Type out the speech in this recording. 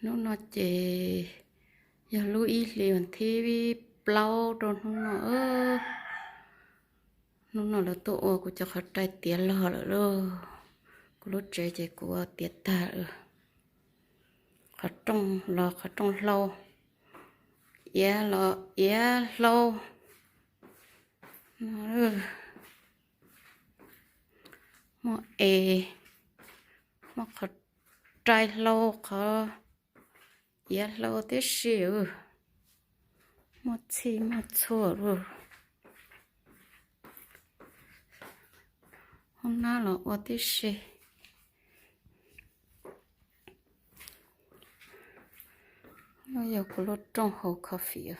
Hnub no ces yog lub ib hlis vas thib plaub rau hnub no. Hnub no lawv tuaj ua kuv cov qhov rai tiav log lawm lauj. Kuv lub tsev ces kuv ua tiav tag lawm. Qhov rooj los qhov rooj hlau, iav los iav hlau. Muaj es, muaj qhov rai hlau, qhov iav hlau tib si. Muaj txhij muaj txhua lawm. Hoob nab los ua tib si. Yog kuv lub rooj haus coffee.